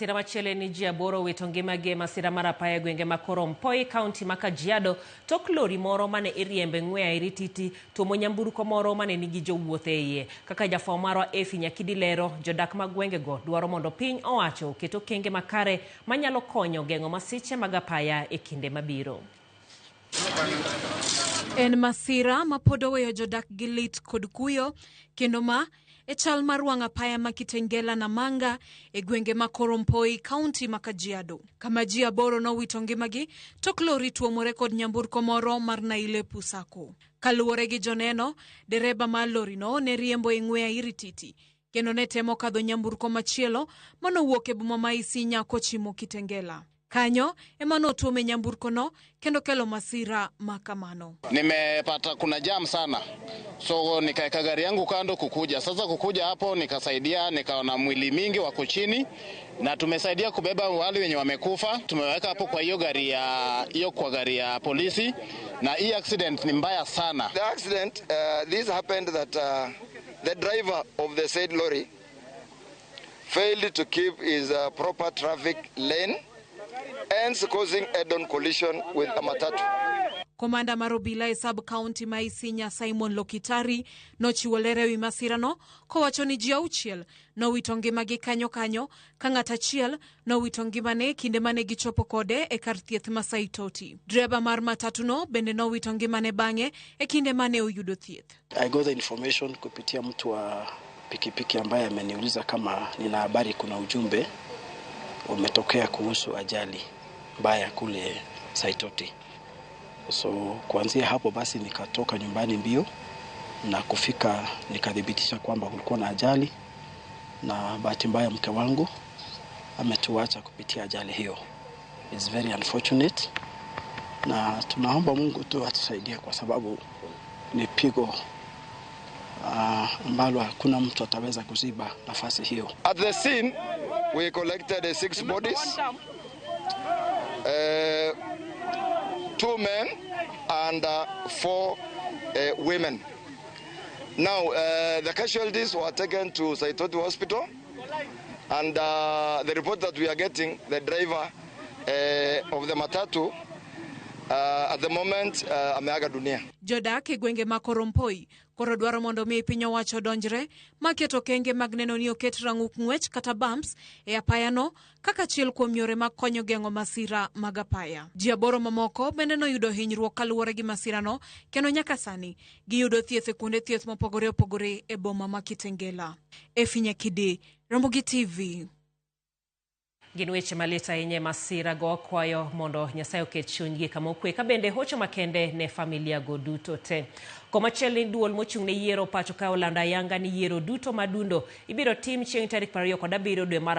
Masira machielo en ni ji aboro owito ngimagi e masira mar apaya e gwenge ma Korompoi, kaunti ma Kajiado, tok lori moro mane iriembe ng'we airititi tuomo nyamburko moro mane nigi jowuoth e iye. Kaka jafwambo marwa Effie Nyakidi lero, jodak mag gwengego dwaro mondo piny owacho oket okenge makare manyalo konyo geng'o masiche mag apaya e kinde mabiro. En masira ma pod oweyo jodak gi lit kod kuyo kendo ma e chal mar wang' apaya ma Kitengela Namanga e gwenge ma Korompoi, kaunti ma Kajiado, kama ji aboro nowito ngimagi tok lori tuomore kod nyamburko moro mar Nailepu Sacco. Kaluwore gi joneno, dereba mar lorino ne riembo e ng'we airititi kendo ne temo kadho nyamburko machielo manowuok e boma ma Isinya kochimo Kitengela. Kanyo ema notuome nyamburkono kendo kelo masira ma kamano. Nimepata kuna jam sana, so nikaeka gari yangu kando kukuja. Sasa kukuja hapo nikasaidia, nikaona mwili mingi wako chini, na tumesaidia kubeba wale wenye wamekufa, tumeweka hapo kwa hiyo gari ya hiyo kwa gari ya polisi, na hii accident ni mbaya sana. The accident, this happened that the driver of the said lorry failed to keep his proper traffic lane, hence causing head-on collision with a matatu. Komanda mar obila e sub county ma Isinya Simon Lokitari nochiwo ler ewi masirano kowacho ni ji auchiel nowito ngimagi kanyo kanyo ka ng'at achiel nowito ngimane e kinde mane gichopo kode e kar thieth ma Saitoti. Dreba mar matatuno bende nowito ngimane bang'e e kinde mane oyudo thieth. I got the information kupitia mtu wa pikipiki ambaye ameniuliza kama nina habari, kuna ujumbe umetokea kuhusu ajali mbaya kule Saitoti. So kuanzia hapo basi nikatoka nyumbani mbio na kufika nikathibitisha kwamba kulikuwa na ajali, na bahati mbaya mke wangu ametuacha kupitia ajali hiyo. It's very unfortunate, na tunaomba Mungu tu atusaidie kwa sababu ni pigo ambalo hakuna mtu ataweza kuziba nafasi hiyo. At the scene, we collected six bodies, two men and four women. Now, the casualties were taken to Saitoti Hospital, and the report that we are getting, the driver of the matatu, at the moment, ameaga dunia. Jodak e gwenge ma Korompoi koro dwaro mondo mi piny owacho odonjre ma keto okenge mag neno ni oket rang'uk ng'wech kata bumps e apayano kaka achiel kuom yore mag konyo geng'o masira mag apaya. Ji aboro mamoko bende noyudo hinyruok kaluwore gi masirano kendo nyaka sani giyudo thieth e kuonde thieth mopogore opogore e boma ma Kitengela. Effie Nyakidi, Ramogi TV. Gin weche malit ahinya e masira go kwayo mondo Nyasaye oket chunygi kama okwe ka bende hocho makende ne familia go duto te. Komachielo ni duol mochung' ne yiero pacho ka olando ayanga ni yiero duto madundo ibiro tim chieng' tarik 27 dwe mar